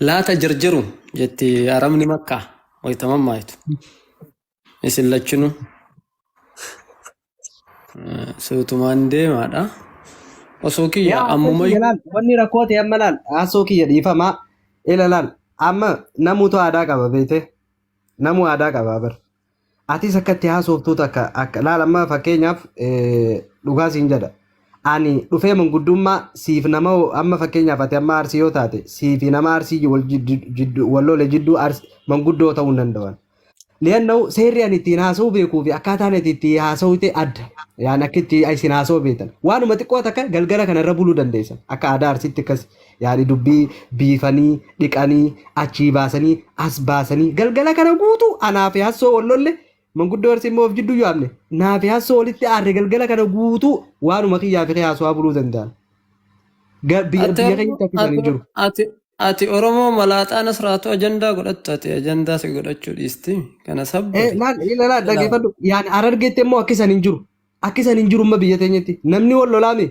Laata jirjiru jetti arabni makkaa wayita mammaayitu. Isin lachinuu suutumaan deemaadha. Osoo kiyya Yaa haasoo ammuma kiyya laal wanni rakkoo ta'e amma laal haasoo kiyya dhiifamaa ila laal amma namuutu aadaa qaba beekte namuu aadaa qaba bar atis akka itti haasoftuu takka akka laal amma fakkeenyaaf dhugaa siin jedha ani dhufee manguddummaa siif nama amma fakkeenyaaf ati amma arsii yoo taate siifi nama arsii wal jiddu wal lole jidduu manguddoo ta'uu hin danda'an. Li'annahu seerri ani ittiin haasa'uu beekuu fi akkaataan ati itti haasa'ute adda. Yaan akka itti isin haasa'uu beektan. Waanuma xiqqoo takka galgala kana irra buluu dandeessan. Akka aadaa Arsiitti akkas yaani dubbii biifanii, dhiqanii, achii baasanii, as baasanii galgala kana guutuu anaa fi hassoo wal lolle manguddoo Arsii immoo of jidduu yaamne naa fi hassoo walitti aarre galgala kana guutuu waanuma kiyyaa fi kee haasawaa buluu danda'an. Biyya Ati biyya Oromoo keenyatti akka isaan ati hin jiru. ati ati Oromoo malaaxaa Nasraatu ajandaa godhattu ati ajandaa si godhachuu dhiisti kana sabbari. Laal ila laal Ilaa dhaggeeffadhu. Yaani Harargeetti immoo akka isaan hin jiru. Akka isaan hin jiru amma biyya teenyatti. Namni wal lolaame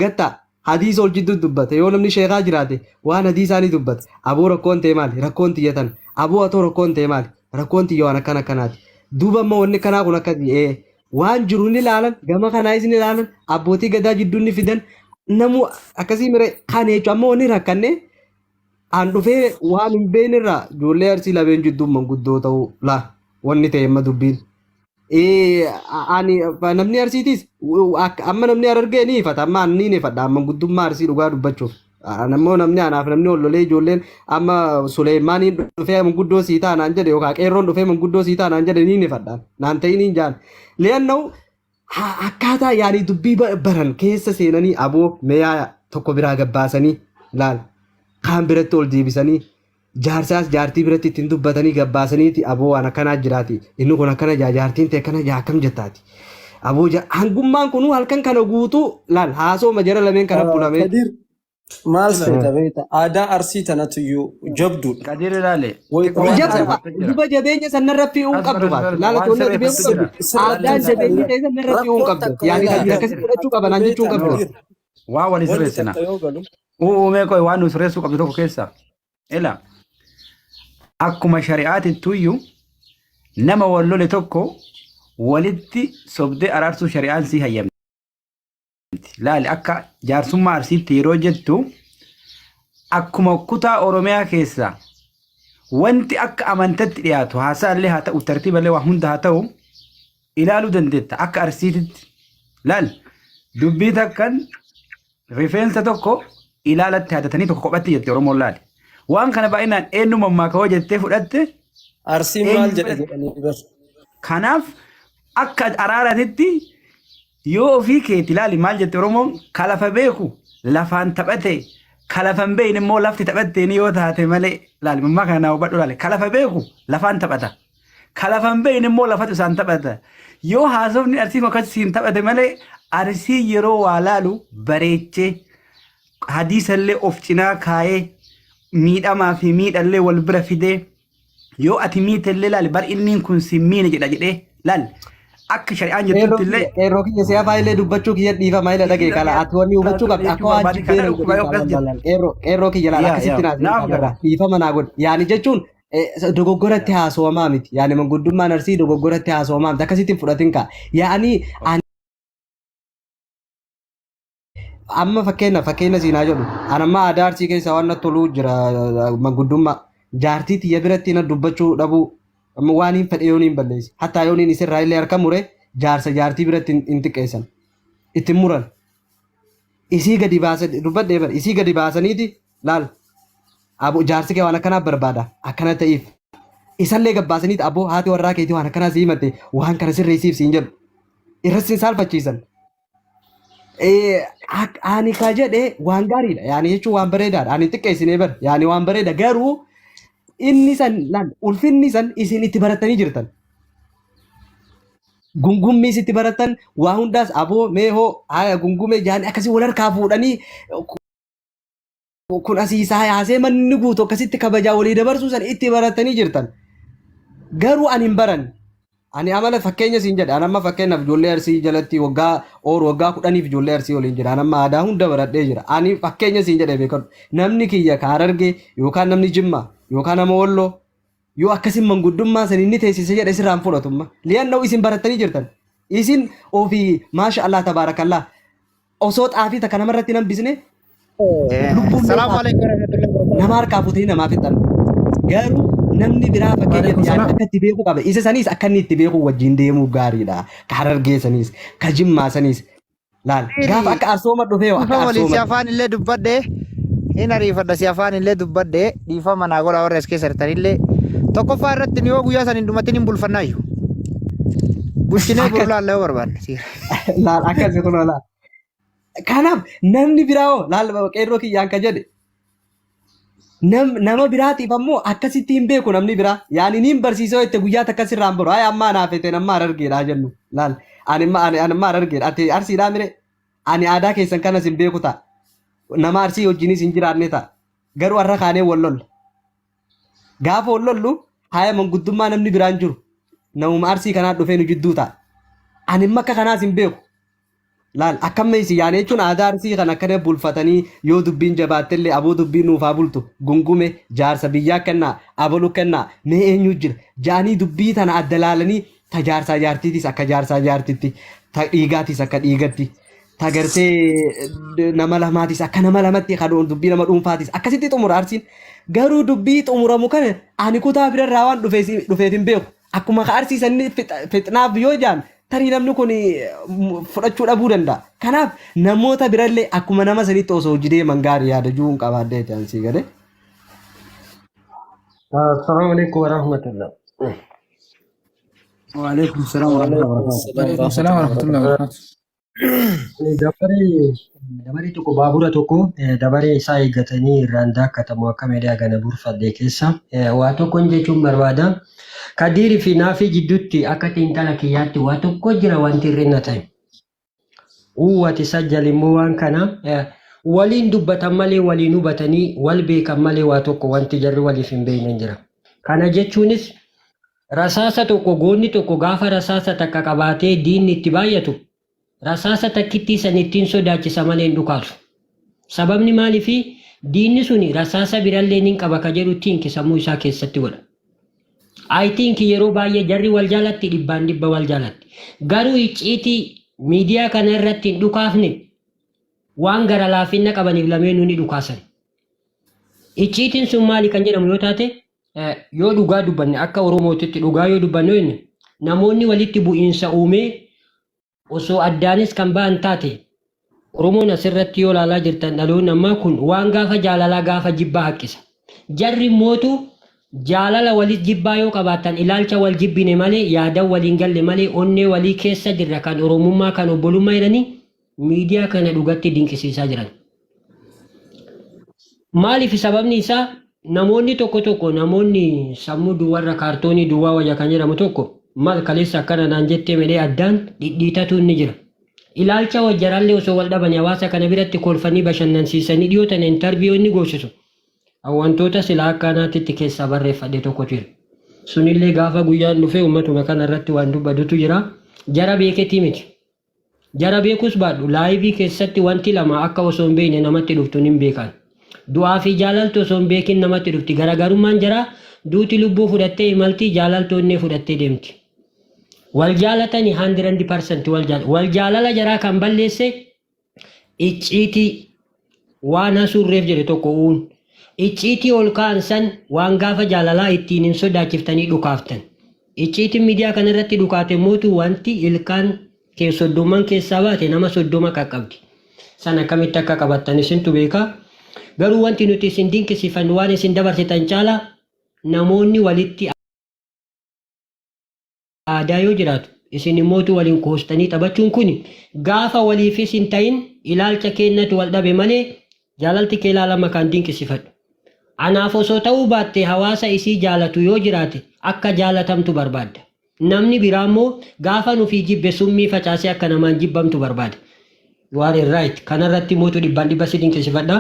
gatta hadiisa ol jidduu dubbata. Yoo namni sheekaa jiraate waan hadiisaa ni dubbata. Aboo rakkoon ta'e maali? Rakkoon tiyya tana. Aboo atoo rakkoon ta'e maali? Rakkoon tiyya waan akkana akkanaati. Duuba amma wanni kanaa kun akkasi. Waan jiru ni ilaalan gama kanaayis ni ilaalan abbootii gadaa jidduu ni fidan namu akkasii mire kan jechuun amma wanni rakkanne an dhufee waan hin beekne irraa ijoollee arsii lameen jidduu manguddoo ta'uu laa wanni ta'e amma dubbiin. Ani namni arsiitiis amma namni harargee ni ifata amma ani ni ifadha manguddummaa arsii dhugaa dubbachuuf. Ammoo namni anaaf namni ol lolee ijoolleen amma Suleeymaaniin dhufee manguddoo sii ta'a naan jedhe yookaan qeerroon dhufee manguddoo sii ta'a naan jedhe ni ifadha naan ta'in hin jaan. Le'anna'u akkaataa yaanii dubbii baran keessa seenanii aboo meeyaa tokko biraa gabbaasanii laal kaan biratti ol deebisanii Jaarsaas jaartii biratti ittiin dubbatanii gabbaasaniiti aboo waan akkanaa jiraati inni kun akkana jaa jaartiin tee akkana jaa akkam jettaati. Aboo hangummaan kunuu halkan kana guutuu laal haasoo jara lameen kana bulamee. Kadir maal seeta beekta aadaa arsii tanatu iyyuu jabduudha. Kadir ilaale. Wayita Xiqqoo waan waan Jabduudha. sirreeffattu jira. Duba jabeenya sanarra fi'uu Asbar qabdu asbar baate. Laala waan toonni ati beekuu sirreeffattu qabdu. jira. Aadaan Sirratti jabeenya ta'e sanarra fi'uu rakkoon qabdu. takka Yaani wayita kan akkasii galu fudhachuu qaba naan jechuu beekta qabdu. Kadir Waa walii wanni sirreessina. takka yoo galu Uumee qoy waan nu sirreessuu qabdu tokko keessa. Ila akkuma shari'aatittuyyuu nama wal lole tokko walitti sobdee araarsuu shari'aan sii hayyamti. Laali akka jaarsummaa arsiitti yeroo jettu akkuma kutaa Oromiyaa keessaa wanti akka amantatti dhiyaatu haasaallee haa ta'u tartiiballee waa hunda haa ta'u ilaaluu dandeetta akka arsiititti. Laal dubbii takkan Rifeensa tokko ilaalatti haadatanii tokko kophatti jetti Oromoon laali. Waan kana baay'inaan eenyu mammaaka hoo jettee fudhatte Arsiin maal eenyu jedhe fudhatte. jedhanii bar. Kanaaf akka araaratitti yoo ofii keeti ilaali maal jette Oromoon kalafa beeku lafaan taphate kalafa hin beekne immoo lafti taphatteen yoo taate malee laali mammaaka kana naa hubadhu laali kalafa beeku lafaan taphata. Ka lafa hin beekne immoo lafatu isaan taphata. Yoo haasofni arsii kun akkas siin taphate malee arsii yeroo waa laalu bareechee hadiisallee of cinaa kaayee miidhamaa fi miidhallee wal bira fidee yoo ati miitellee laali bar inniin kun si miine jedha jedhee laal akka shari'aan Qeerroo jettutti kiyya illee qeerroo kiyya si'a faayilee dubbachuu kiyya dhiifama ila dhagee kala ati wanni hubachuu qabdi akka jechuu waan barbaade jibbee kana nan dhukkuba godhin yoo akkas laal jettu. laal qeerroo qeerroo kiyya laal Yaa akkasitti yaa naa naaf seeni gala. kanarraa dhiifama naa godhi yaani jechuun dogoggoratti haasawamaa miti. Yaani manguddummaan arsii dogoggoratti haasawamaa miti. Akkasitti hin fudhatin kaa. Yaani ani amma fakkeenya fakkeenya siin haa jedhu. An amma aadaa arsii keessaa waan natti toluu jira manguddummaa. Jaartii tiyya biratti na dubbachuu dhabuu. Amma waan hin fedhe yoon hin balleessi. Hattaa yoon hin isirraa illee harka mure jaarsa jaartii biratti hin xiqqeessan. Itti hin muran. Isii gadi baasan dubbadhee bara isii gadi baasaniiti Laal abo jaarsi kee waan akkanaa barbaada akkana ta'iif. Isallee gabbaasaniit aboo haati warraa keetii waan akkanaa si himatte waan kana sirreessiif siin jedhu. Irratti sin saalfachiisan. Ani ka jedhe waan gaariidha. Yaani jechuun waan bareedaadha. Ani xiqqeessinee bar. Yaani waan bareeda garuu inni san laal ulfinni san isin itti barattanii jirtan. Gungummiis itti baratan waa hundaas aboo mee hoo haya gungume jaani akkasii wal harkaa fuudhanii kun asii isaa yaasee manni guutu akkasitti kabajaa walii dabarsuu san itti baratanii jirtan. Garuu ani hin baranne. Ani amala fakkeenya siin jedha. Ani amma fakkeenyaaf ijoollee Arsii jalatti waggaa oor waggaa 10f ijoollee Arsii waliin jira. Ani amma aadaa hunda baradhee jira. Ani fakkeenya siin jedhe beekadhu. Namni kiyya ka Harargee yookaan namni Jimmaa yookaan nama Walloo yoo akkasin manguddummaa san inni teessise jedhe sirraan fudhatumma. Li'anna'u isin barattanii jirtan. Isin ofii maasha Allah tabaarakallah osoo xaafii takka namarratti hin hambisne lubbuun Salaamu alaikum warahmatullahi wabarakatuh. nama harkaa fuutanii namaa fixan. Garuu namni biraa fakkeenyaaf Waalaikum yaada salaam. akka itti beeku qaba. Isa saniis akka inni itti beeku wajjin deemuu gaariidha. Ka Harargee saniis, ka Jimmaa saniis. Laal gaafa akka Arsooma dhufee akka Dhiifama waliin si Arsooma afaan illee dubbadhe hin ariifadha si afaan illee dubbadhe dhiifama naa godha warra as keessa jirtanillee tokkoffaa irratti nu yoo guyyaa san hin dhumatin hin bulfannaayyu bulchinee akka boru laalla yoo barbaanne. Laal akkasi kunoo laal. Kanaaf namni biraa hoo laal qeerroo kiyyaan ka jedhe nama biraatiif ammoo akkasitti hin beeku namni biraa. Yaani niin barsiisoo jette guyyaa takka sirraan boru. Hayi ammaa naaf feteen amma Harargeedha jennu. Laal ani amma ani ani amma Harargeedha. Ati Arsiidhaa mire? Ani aadaa keessan kanas hin beeku ta'a. Nama Arsii wajjinis hin jiraanne ta'a. Garuu har'a kaanee wal lolla. Gaafa wal lollu haya manguddummaa namni biraan jiru. Namuma Arsii kanaa dhufee nu jidduu ta'a. Ani immoo akka kanaas hin beeku. Laal akkam meessi yaane jechuun aadaa Arsii kan akkana bulfatanii yoo dubbiin jabaattellee aboo dubbiin nuuf haa bultu gungume jaarsa biyyaa kennaa abalu kennaa mee eenyu jira ja'anii dubbii tana adda laalanii ta jaarsaa jaartiitis akka jaarsaa jaartitti ta dhiigaatis akka dhiigatti ta gartee nama lamaatis akka nama lamatti kan dubbii nama dhuunfaatis akkasitti xumura Arsiin garuu dubbii xumuramu kana ani kutaa birarraa waan dhufeef hin beeku. Akkuma ka Arsii sanni fixnaaf yoo jaan tarii namni kun fudhachuu dhabuu danda'a. Kanaaf namoota birallee akkuma nama sanitti osoo hojii deeman gaarii yaada juun qabaadhee jedhan sii galee. Assalamu alaikum warahmatullah. Waalaikum salaam warahmatullahi wabarakatuh. Waalaikum salaam warahmatullahi wabarakatuh. Dabaree tokko baabura tokko dabaree isaa eeggatanii irraan daakkatamu akka meedhaa gana burfadhe keessa waa tokkoon jechuun barbaada. Kadiiri fi Naafii jidduutti akka xiinxala kiyyaatti waa tokko jira wanti hir'ina ta'e. Uwwati sajjal immoo waan kana waliin dubbatan malee waliin hubatanii wal beekan malee waa tokko wanti jarri waliif hin beekne jira. Kana jechuunis rasaasa tokko goonni tokko gaafa rasaasa takka qabaatee diinni itti baay'atu rasaasa takkittii san ittiin sodaachisa malee hin dhukaasu. Sababni maaliifi diinni suni rasaasa birallee nin qaba ka jedhu think sammuu isaa keessatti godha. I think yeroo baay'ee jarri wal jaalatti dhibbaan dhibba wal jaalatti. Garuu icciitii miidiyaa kana irratti hin dhukaafne waan gara laafinna qabaniif lameenuu ni dhukaasan. Icciitiin sun maali kan jedhamu yoo taate yoo dhugaa dubbanne akka Oromootitti dhugaa yoo dubbanne jenne namoonni walitti bu'iinsa uumee osoo addaanis kan ba'an taate Oromoon asirratti yoo ilaalaa jirtan dhaloonni ammaa kun waan gaafa jaalalaa gaafa jibbaa haqqisa. Jarri mootu jaalala walis jibbaa yoo qabaatan ilaalcha wal jibbine malee yaadan waliin galle malee onnee walii keessa jirra kan Oromummaa kan obbolummaa jedhanii miidiyaa kana dhugatti dinqisiisaa jiran. Maaliif sababni isaa namoonni tokko tokko namoonni sammuu duwwarra kaartoonii duwwaa wayya kan jedhamu tokko maal kaleessa akkana naan jettee medhee addaan dhidhiitatu inni jira. Ilaalcha wajjaraallee osoo wal dhabanii hawaasa kana biratti kolfanii bashannansiisanii dhiyoo tana intarviyoo inni goosisu. Wantoota sila akka anaatitti keessaa barreeffadhe tokkotu jira. Sunillee gaafa guyyaan dhufee uummatuma kana irratti waan dubbatutu jira. Jara beeketii miti. Jara beekus baadhu laayivii keessatti wanti lama akka osoo hin beekne namatti dhuftu nin beekan. Du'aa fi jaalalti osoo hin beekin namatti dhufti. Garaagarummaan jaraa duuti lubbuu fudhattee imalti jaalalti onnee fudhattee deemti. Wal jaalatani 100% wal jaalatan. Wal jaalala jaraa kan balleesse icciitii waan hasurreef jedhe tokko uun. Icciitii ol ka'an san waan gaafa jaalalaa ittiin hin sodaachiftanii dhukaaftan. Icciitiin miidiyaa kana irratti dhukaate mootu wanti ilkaan kee soddomman keessaa baate nama 30 qaqqabdi. San akkamitti akka qabattan isintu beeka. Garuu wanti nuti isin dinqisiifannu waan isin dabarsitan caalaa namoonni walitti aadaa yoo jiraatu isin immootu waliin koostanii taphachuun kun gaafa waliifis hin ta'in ilaalcha keennatu wal dhabe malee jaalalti kee ilaalama kan dinqisifadhu. Anaaf osoo ta'uu baatte hawaasa isii jaalatu yoo jiraate akka jaalatamtu barbaadda. Namni biraa immoo gaafa nufii jibbe summii facaasee akka namaan jibbamtu barbaada. You are right. Kanarratti mootu dhibbaan dhibba si dinqisifadha.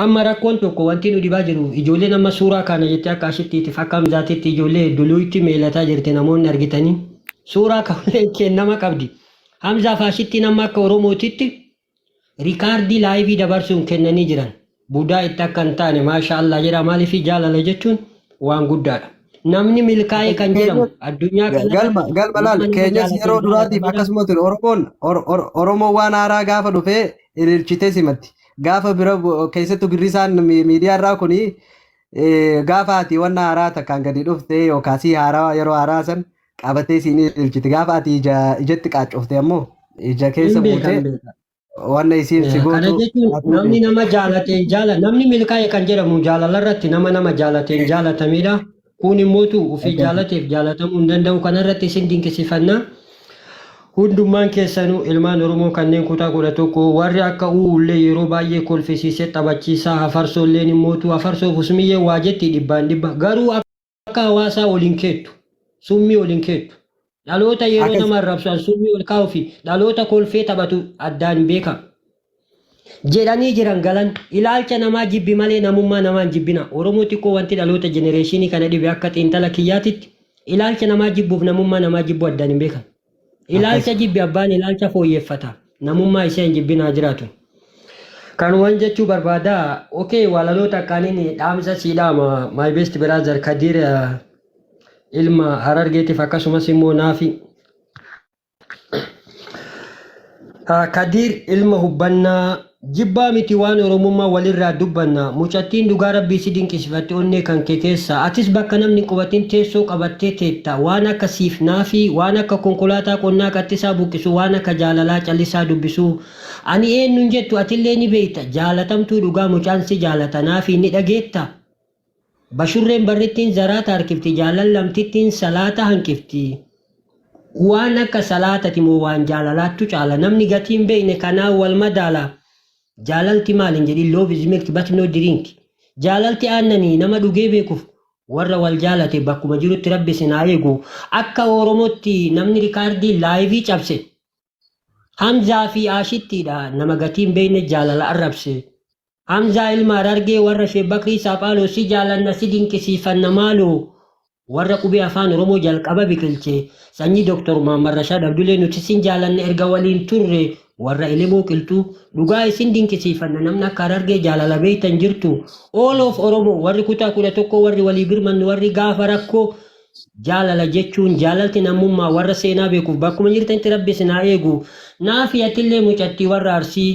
Amma rakkoon tokko wanti nu dhibaa jiru ijoolleen amma suuraa kana jettee akka ashittiitiif akka hamzaatitti ijoollee hedduu luuyitti meelataa jirti namoonni argitanii. Suuraa ka'ullee kennama qabdi. Hamzaa Faashittiin amma akka Oromootitti rikaardii laayivii dabarsuun kennanii jiran. Budaa itti akka hin taane maasha Allah jedha maaliif jaalala jechuun waan guddaadha. Namni milkaa'ee kan jedhamu addunyaa kanarratti Galma galma laal nama nama keenyas yeroo jaalateen duraatiif jaalatamedha. akkasuma ture Oromoon Oromoon waan haaraa gaafa dhufee ililchitee simatti gaafa bira keessattuu girrisaan miidiyaa irraa kuni gaafa ati wanna haaraa takkaan gadi dhufte yookaan sii haaraa yeroo haaraa san qabatee siin ililchiti gaafa ati ija ijatti qaaccofte ammoo ija keessa Hin beeka buutee hin beeka. wanna isiin si Kana gootu jechuun atuu namni beekta. nama jaalateen jaala namni milkaa'e kan jedhamu jaalala irratti nama nama jaalateen jaalatamedha. Kun immootu ofii jaalateef jaalatamuu hin danda'u. Kana irratti isin dinqisiifanna. Hundummaan keessanuu ilmaan Oromoo kanneen kutaa 11 warri akka uullee yeroo baay'ee kolfisiisee taphachiisaa hafarsoolleen immootu hafarsoof usmiyyee waa jetti dhibbaan dhibba. Garuu akka hawaasaa ol hin keettu. Summii ol hin keettu. Dhaloota yeroo Akkas nama arrabsu an summii ol kaa'u fi dhaloota kolfee taphatu addaan beeka. Jedhanii jiran galan ilaalcha namaa jibbi malee namummaa namaa hin jibbina. Oromoo xiqqoo wanti dhaloota jenereeshinii kana dhibe akka xiinxala kiyyaatitti ilaalcha namaa jibbuuf namummaa namaa jibbuu addaan hin beekan. Ilaalcha akkas. jibbi abbaan ilaalcha fooyyeffata. Namummaa ishee hin jibbin haa jiraatu. Kanuman jechuu barbaada. Okay, walaloo takkaaniin dhaamsa sii dhaama. My best brother Kadir ilma Harargeetiif akkasumas immoo Naafi. Kadiir ilma hubbannaa jibbaa miti waan Oromummaa walirraa dubbanna mucattiin dhugaa rabbii si dinqisifatti onnee kan kee keessa atis bakka namni hin qubatin teessoo qabattee teetta waan akka siif naafii waan akka konkolaataa qonnaa qaxxisaa buqqisu waan akka jaalalaa callisaa dubbisuu ani eenyun jettu atillee ni beekta jaalatamtuu dhugaa mucaan si jaalata naafii ni dhageetta Bashurreen barrittiin zaraata harkifti jaalal lamtittiin salaata hanqifti. Waan akka salaatati moo waan jaalalaattu caala namni gatii hin beekne kanaan wal madaala jaalalti maal hin jedhin love is milk but no drink jaalalti aannanii nama dhugee beekuuf warra wal jaalate bakkuma jirutti rabbi isin haa eegu akka oromotti namni rikaardii laayivii cabse Hamzaa fi Aashittiidha nama gatii hin beekne jaalala arrabse Hamzaa ilma Harargee warra Sheek Bakrii Saaphaaloo si jaalanna si dinqisiifanna maaloo warra qubee afaan Oromoo jalqaba biqilche sanyii Dr. Muhammad Rashaad Abdulee nuti sin jaalanna erga waliin turre warra Elemoo Qilxuu dhugaa isin dinqisiifanna namni akka Harargee jaalala beektan jirtu all of Oromoo warri kutaa 11 warri walii birmannu warri gaafa rakkoo jaalala jechuun jaalalti namummaa warra seenaa beekuuf bakkuma jirtanitti rabbi isin haa eegu naafi atillee mucattii warra Arsii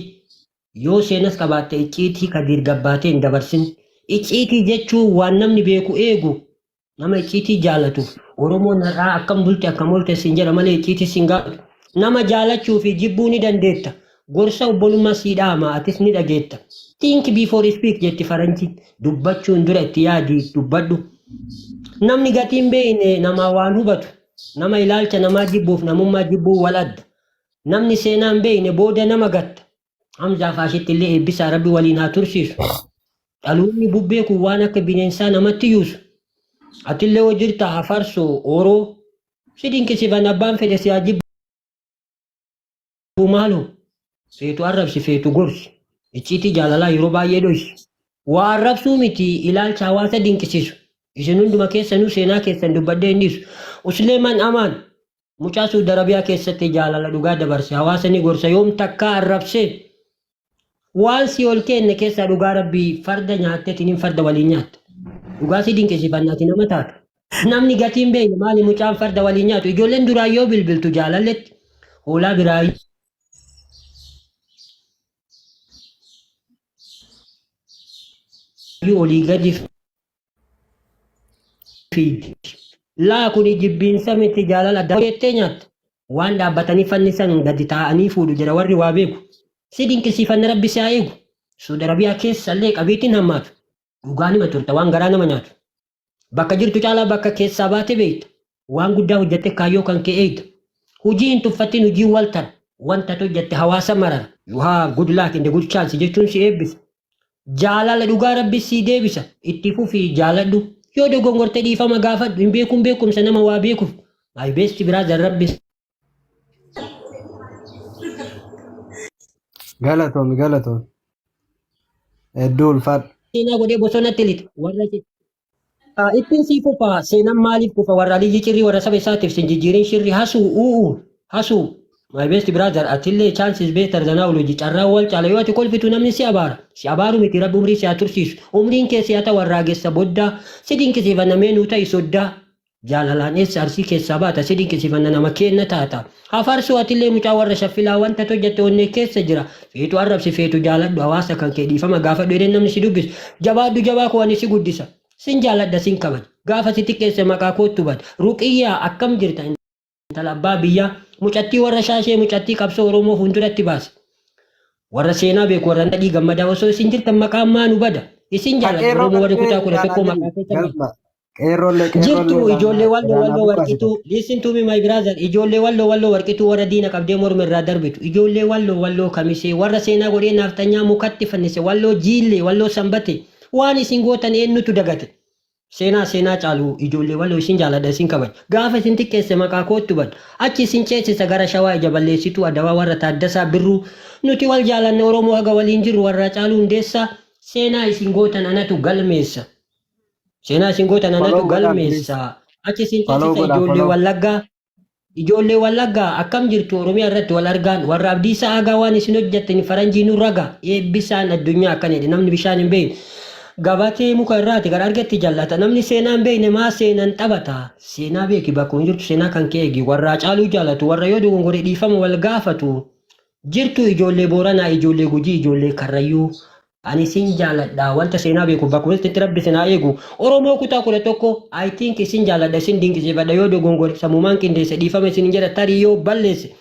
Yoo seenas qabaatte icciitii Kadiir gabbaatee hin dabarsin. Icciitii jechuun waan namni beeku eegu, nama icciitii jaalatu. Oromoon har'aa akkam bulte akkam oolte siin jedha malee icciitii siin gaafatu. Nama jaalachuu fi jibbuu ni dandeetta. Gorsa obbolummaa sii dhaama atis ni dhageetta. Think before speak jetti faranjiin. Dubbachuun dura itti yaadi dubbadhu. Namni gatii hin beekne namaa waan hubatu. Nama ilaalcha namaa jibbuuf namummaa jibbuu wal adda. Namni seenaa hin beekne booda nama gatta. Hamzaa Faashitti illee eebbisaa rabbi waliin haa tursiisu. Dhaloonni bubbee kun waan akka bineensaa namatti yuusu. Atillee hoo jirta hafarsoo ooroo. Si dinqisiifan abbaan fedhe si haa jibbu maaloo. Feetu arrabsi feetu gorsi. Icciitii jaalalaa yeroo baay'ee dhoysi. Waa arrabsuu miti ilaalcha hawaasa dinqisiisu. Isin hunduma keessanuu seenaa keessan dubbadhee hin dhiisu. Usleeman Amaan Mucaa Suudi Arabiyaa keessatti jaalala dhugaa dabarse hawaasa ni gorsa yoom takkaa arrabsee waan si ol kenne keessaa dhugaa rabbii farda nyaattee tiniin farda waliin nyaatta. Dhugaa si dinqisiifanna ati nama taatu. Namni gatii hin beekne maali mucaan farda waliin nyaatu ijoolleen duraan yoo bilbiltu jaalalletti hoolaa biraa olii gadi fiigdi. Laa kuni jibbiinsa miti jaalala adda jettee nyaatta. Waan dhaabbatanii fannisan gadi taa'anii fuudhu jedha warri waa beeku. Si dinqisiifanna rabbi si haa eegu. Suudi Arabiyaa keessa illee qabiitiin hammaatu. Dhugaa nima turte waan garaa nama nyaatu. Bakka jirtu caalaa bakka keessaa baate beekta. Waan guddaa hojjatte kaayyoo kan kee eegda. Hujii hin tuffatin hujii wal tara. Wanta ati hojjatte hawaasa marara. You have good luck and good chance jechuun si eebbisa. Jaalala dhugaa rabbi sii deebisa. Itti fufii jaaladhu. Yoo dogongorte dhiifama gaafadhu. Hin beekuun beekumsa nama waa beekuuf. My best brother rabbi Galatoomi galatoomi. Hedduu ulfaadhu. seenaa godhee bosonatti lixa. Warra Ittiin sii fufa. Seenaan maaliif kufa? Warra Aliyyi Cirrii, warra saba isaatiif sin jijjiirin shirri hasuu u'u hasuu. My best brother, atillee chance is better than knowledge. Carraa wal caala. Yoo ati kolfitu namni si abaara. Si abaaru miti, Rabbi umrii si haa tursiisu. Umriin kee si haa ta'u warraagessa boddaa. Si dinqisiifanna, mee nuu ta'i soddaa. Jaalalaan eessa Arsii keessaa baata, si dinqisiifanna, nama keenna taata. Hafarsuu, atillee mucaa warra shaffilaa, wanta hojjette onnee keessa jira. Feetu arrabsi, feetu jaaladhu, hawaasa kan kee dhiifama gaafadhu jedheen namni si dubbisu. Jabaadhu jabaa koo, ani si guddisa. Sin jaaladha, sin kabaja. Gaafa si xiqqeesse maqaa koottu bada. Ruqiyyaa, akkam jirta, intala abbaa biyyaa, mucattii warra Shaashee, mucattii qabsoo Oromoo fuulduratti baase. Warra seenaa beeku, warra Nadhii Gammadaa, osoo isin jirtan maqaan maa nu bada. Isin Ka jaaladha. qeerroo Oromoo warri gartee kutaa 11 ilaalaa maqaa jiru keessa beeku. galma. Qeerroollee Jirtu qeerroollee ijoollee ilaalaa Walloo ilaalaa Walloo buqqaasite. Warqituu, listen to me, my brother, ijoollee Walloo Walloo Warqituu, warra diina qabdee morma irraa darbitu, ijoollee Walloo Walloo Kamisee, warra seenaa godhee naafxanyaa mukatti fannise, Walloo Jiillee, Walloo Sanbate, waan isin gootan eenyutu dagate? Seenaa seenaa caalu, ijoollee Walloo, isin jaaladha, isin kabaja. Gaafa isin xiqqeesse maqaa koottu bada. Achi isin ceesisa gara Shawaa, ija balleessituu Adawaa, warra Taaddasaa Birruu. Nuti wal jaalanna, Oromoo haga waliin jirru. Warra Caaluu Hundeessaa, seenaa isin gootan anatu galmeessa. Seenaa isin gootan anatu Follow godhaa, please. galmeessa. Achi isin Follow ceesisa godhaa, ijoollee follow. Wallaggaa. Ijoollee Wallaggaa, akkam jirtu? Oromiyaa irratti wal argaan. Warra Abdiisaa Aagaa, waan isin hojjettan faranjii nu raga. Eebbisaan addunyaa akkana jedhe: namni bishaan hin beekne gabatee muka irraati gara argetti jallata. Namni seenaa hin beekne maa seenan taphata? Seenaa beeki, bakka hin jirtu seenaa kan kee eegi. Warra Caaluu jaalatu, warra yoo dogongore dhiifama wal gaafatu. Jirtu ijoollee Booranaa, ijoollee Gujii, ijoollee Karrayyuu. Ani isin jaaladha. Wanta seenaa beeku, bakka walitti Rabbi isin haa eegu. Oromoo kutaa 11, I think isin jaaladha, isin dinqisiifadha. Yoo dogongore sammumaan qindeesse dhiifama isin jedha, tarii yoo balleesse.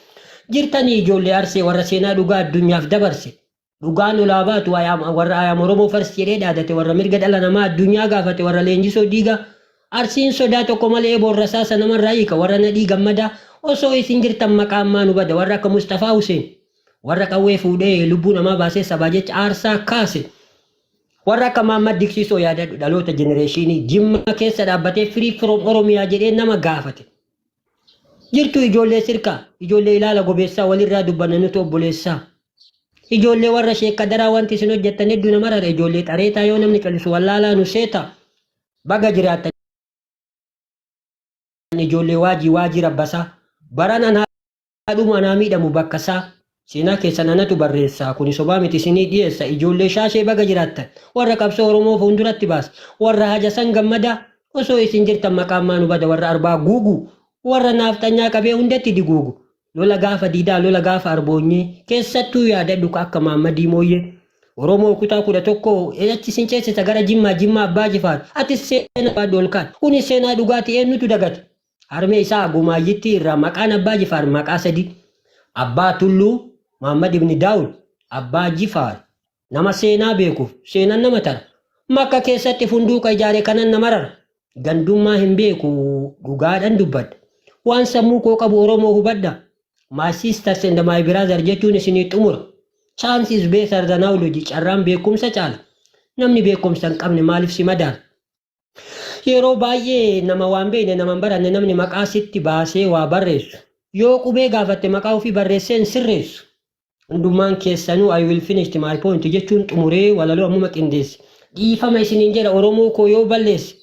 Jirtanii ijoollee Arsee, warra seenaa dhugaa addunyaaf dabarse. Dhugaan olaa baatu, warra "I am Oromoo first" jedhee dhaadate, warra mirga dhala namaa addunyaa gaafate, warra Leenjisoo Diigaa. Arsiin sodaa tokko malee eeboon rasaasa namarraa hiika. Warra Nadhii Gammadaa, osoo isin jirtan maqaan maa nu bada? Warra akka Mustafaa Hussein, warra qawwee fuudhee lubbuu namaa baasee sabaa jecha aarsaa kaase. Warra akka Maammad Diksiisoo yaadadhu, dhaloota generation Jimma keessa dhaabbatee "Free from Oromiyaa" jedhee nama gaafate. Jirtu ijoollee Sirkaa, ijoollee Ilaala Gobeessaa, walirraa dubbanna nuti obboleessaa. Ijoollee warra Sheekkadaraa, wanti isin hojjettan hedduu nama rara. Ijoollee Xareetaa, yoo namni callisu wallaalaa nu seeta. Baga jiraattan ijoollee Waajii, Waajii Rabbasaa. Baran anaa dhumu, anaa miidhamu bakka isaa. Seenaa keessan anatu barreessa. Kuni sobaa miti, isinii dhiyeessa. Ijoollee Shaashee, baga jiraattan. Warra qabsoo Oromoo fuulduratti baase. Warra Hajasan Gammadaa, osoo isin jirtan maqaan maa nu bada? Warra Arbaa Guuguu. Warra naafxanyaa qabee hundatti diguugu. Lola gaafa Diidaa, lola gaafa Arboonyee. Keessattuu yaadadhu ka akka Maammadii Mooyyee. Oromoo kutaa 11, achi isin ceesisa gara Jimmaa, Jimmaa Abbaa Jifaar. Ati seenaa baadhu ol kaate. Kuni seenaa dhugaatii, eenyutu dagate? Harmee isaa Gumaayyitti irraa maqaan Abbaa Jifaar maqaa sadi. Abbaa Tulluu, Muhammad ibn Daawud, Abbaa Jifaar. Nama seenaa beekuuf seenaan nama tara. Makka keessatti funduuqa ijaare kanan nama rara. Gandummaa hin beeku, dhugaadhaan dubbadha. Waan sammuu koo qabu Oromoo hubadha. My sisters and my brother jechuun isinii xumura. Chance is better than knowledge. Carraan beekumsa caala. Namni beekumsa hin qabne maaliif si madaala? Yeroo baay'ee nama waan beekne, nama hin baranne, namni maqaa sitti baasee waa barreessu. Yoo qubee gaafatte maqaa ofii barreessee hin sirreessu. Hundumaan keessanuu, I will finish my point jechuun xumuree walaloo ammuma qindeesse. Dhiifama isiniin jedha, Oromoo koo, yoo balleesse.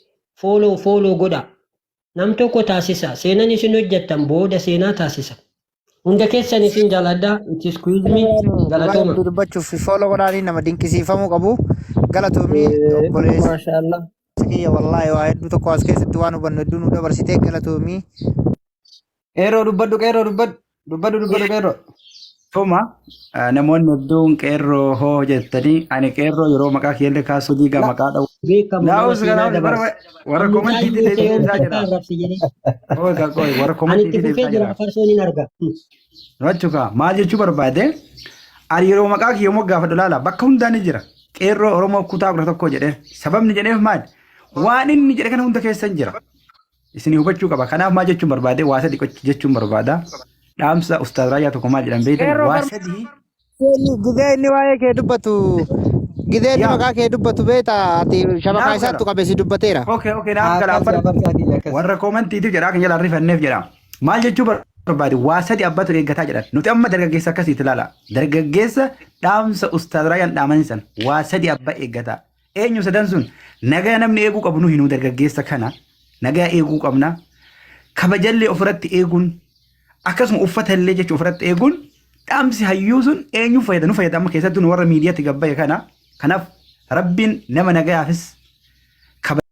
Follow follow godha. Nam tokko taasisa. Seenan isin hojjettan booda seenaa taasisa. Hunda keessan isin jaaladha. It is quiz me. Dhugaa Galatooma. hedduu dubbachuuf follow godhaanii nama dinqisiifamuu qabu. Galatoomii, obboleessi Maashaallah. kiyya, wallaahi waa hedduu tokko as keessatti waan hubannu hedduu nu dabarsitee, galatoomii. Qeerroo dubbadhu, qeerroo dubbadhu, dubbadhu, dubbadhu, qeerroo. Tuma namoonni hedduun qeerroo hoo jettanii, ani qeerroo yeroo maqaa kiyyallee kaasuu diigaa maqaa dha'u. Beekamu nama Naa'us seenaa kanaaf dabarsa. warra Mucaan komantiitti yoosee yoom deebisaa takka jira. arrabse jedhee. Qoy qoy, warra Ani itti komantiitti fufee deebisaa jira, jira. farsoon hin arga. Rachuka maal jechuu barbaade, ani yeroo maqaa kiyya immoo gaafadhu laala, bakka hundaa ni jira. Qeerroo Oromoo kutaa 11 jedhee sababni jedheef maali? Waan inni jedhe kana hunda keessa hin jira. Isin hubachuu qaba. Kanaaf maal jechuun barbaade, waa sadi jechuun barbaada. Dhaamsa Ustaaz Raayyaa tokko maal jedhan beektan? Qeerroo Waa sadii. Gizee inni waa'ee kee dubbatu, gizee inni Yaa. maqaa kee dubbatu beekta, ati shabakaa Naaf isaattu gala. qabe si dubbateera. Okay, naaf gala. Akkas abarsaa kiyya akkas. Warra koomantiitiif jedhaa kan jalaa rifanneef jedha. Maal jechuu barbaade, waa sadi abbatu eeggataa jedhan. Nuti amma dargaggeessa akkasiitti ilaala. Dargaggeessa dhaamsa Ustaaz Raayyaan dhaaman san waa sadi abbaa eeggataa. Eenyu sadan sun? Nagaa namni eeguu qabu nuhi nu dargaggeessa kana nagaa eeguu qabna. Kabajallee ofirratti eeguun akkasuma uffatallee jechuun ofirratti eeguun dhaamsi hayyuu sun eenyu fayyada nu fayyada amma keessattuu nu warra miidiyaatti gabbaye kana. Kanaaf Rabbiin nama nagayaafis